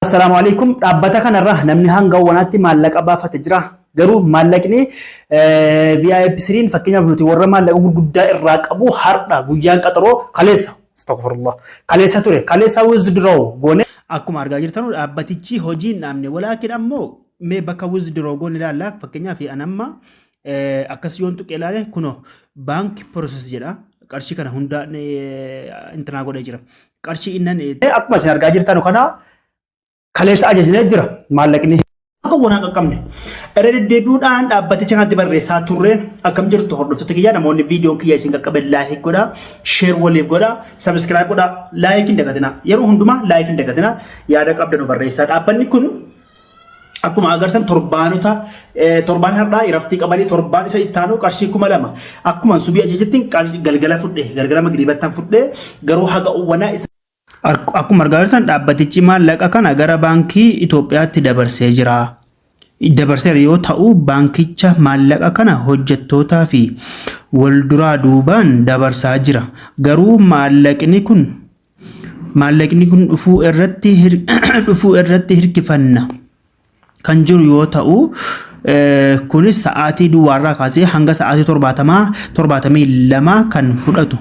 Assalaamu alaikum. Dhaabbata kanarra namni hanga wanaatti maallaqa baafate jira. Garuu maallaqni VIP 3 fakkeenyaaf nuti warra maallaqa gurguddaa irraa qabu har'a guyyaan qaxaroo kaleessa. Astaghfirullah. Kaleessa ture. Kaleessa withdraw goone. Akkuma argaa jirtanu dhaabbatichi hojii hin dhaabne. Walaakin ammoo mee bakka withdraw goone ilaalla. Fakkeenyaaf an amma akkas yoon tuqee ilaale kunoo bank process jedha. Qarshii kana hunda intinaa godhee jira. Qarshii innan Akkuma isin argaa jirtanu kana kaleessa ajajnee jira maallaqni. Akka wanaa qaqqabne. Irra deddeebi'uudhaan dhaabbaticha kanatti barreessaa turre. Akkam jirtu hordoftoota kiyyaa? Namoonni viidiyoon kiyya isin qaqqabe like godhaa, share waliif godhaa, subscribe godhaa, like hin dagatinaa. Yeroo hundumaa like hin dagatinaa, yaada qabdanu barreessaa. Dhaabbanni kun akkuma agartan torbaanota torbaan har'aa iraftii qabanii torbaan isa ittaanu qarshii 2000 akkuma subii ajajettiin galgala fudhe, galgala magriibattan fudhe, garuu haga uwwanaa isa. Akkuma argaa jirtan dhaabbatichi maallaqa kana gara baankii Itoophiyaatti dabarsee jira. Dabarseera yoo ta'u, baankicha maallaqa kana hojjettootaa fi walduraa duubaan dabarsaa jira. Garuu maallaqni kun dhufuu irratti hirkifanna kan jiru yoo ta'u, kunis sa'aatii duwwaarraa kaasee hanga sa'aatii 72 kan fudhatu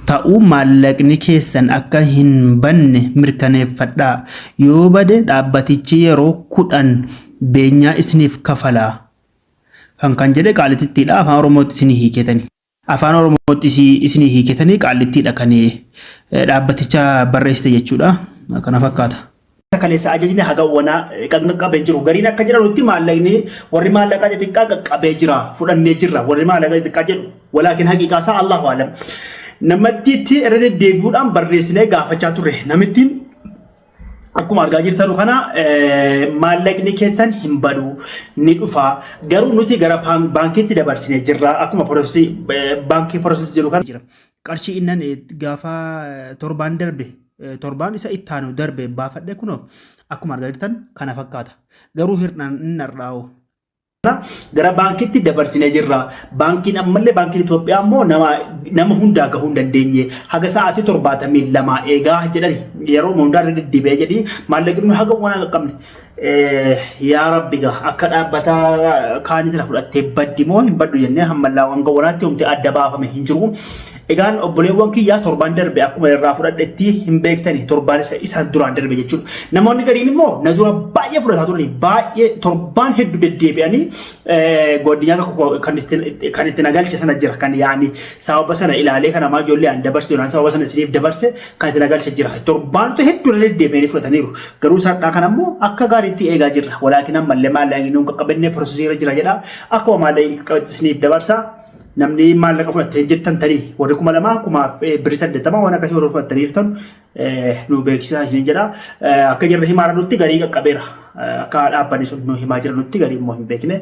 ta'uu, maallaqni keessan akka hin banne mirkaneeffadhaa. Yoo bade dhaabbatichi yeroo 10 beenyaa isiniif kafala. Kan jedhe qaalitittiidha. Afaan Oromootti isinii hiiketani. Afaan Oromootti isinii hiiketanii qaalittiidha kan dhaabbaticha barreessite jechuudha. Kana fakkaata. Kaleessa ajajni haga wanaa qaqqabee jiru. Gariin akka jedhanutti maallaqni warri maallaqaa xixiqqaa qaqqabee jira, fudhannee jirra warri maallaqaa xixiqqaa jedhu. Walaakin haqiiqaa isaa Allahu alam. Namattiitti irra deddeebi'uudhaan barreessinee gaafachaa turre. Namittiin akkuma argaa jirtanu kana maallaqni keessan hin badu, ni dhufa, garuu nuti gara baankiitti dabarsinee jirra, akkuma process baankii process jedhu kana jira. Qarshii innan gaafa torbaan darbe, torbaan isa ittaanu darbe baafadhe kunoo akkuma argaa jirtan kana fakkaata. Garuu hir'aan inni har'aa'u. Gara baankiitti dabarsinee jirra. Baankiin ammallee, baankiin Itoophiyaa immoo nama hundaa gahuu hin dandeenye. Haga sa'aatii 72 eegaa jedhani, yeroo hundaa irra deddeebi'ee jedhi maallaqni haga waan qaqqabne. Yaa Rabbi gaa, akka dhaabbata kaanii sana fudhattee baddi moo hin baddu jennee hammallaa hanga wanaatti homti adda baafame hin jiru. Egaan obboleewwan kiyyaa, torbaan darbe akkuma irraa fudhadhetti hin beektani, torbaan isa isaan duraan darbe jechuudha. Namoonni gariin immoo na dura baay'ee fudhataa turani, baay'ee torbaan hedduu deddeebi'anii godinyaa tokko kan itti nagalche sana jira, kan yaani sababa sana ilaalee kan namaa ijoollee an dabarse duraan sababa sana isiniif dabarse kan itti nagalche jira. Torbaantu hedduu deddeebi'anii fudhataniiru. Garuu sardhaa kan ammoo akka gaariitti eegaa jirra. Walaakin ammallee maallaqni nuun qaqqabannee process irra jira jedha. Akkuma maallaqni qaqqabetti isiniif dabarsa. Namni maallaqa fudhattee jirtan tarii warri 2000 kumaaf birrii 80 waan akkasii warri fudhattanii jirtan nu beeksisaa isin jedha. Akka jirra himaa nutti garii qaqqabeera. Akka dhaabbanni sun nu himaa jira nutti garii immoo hin beekne.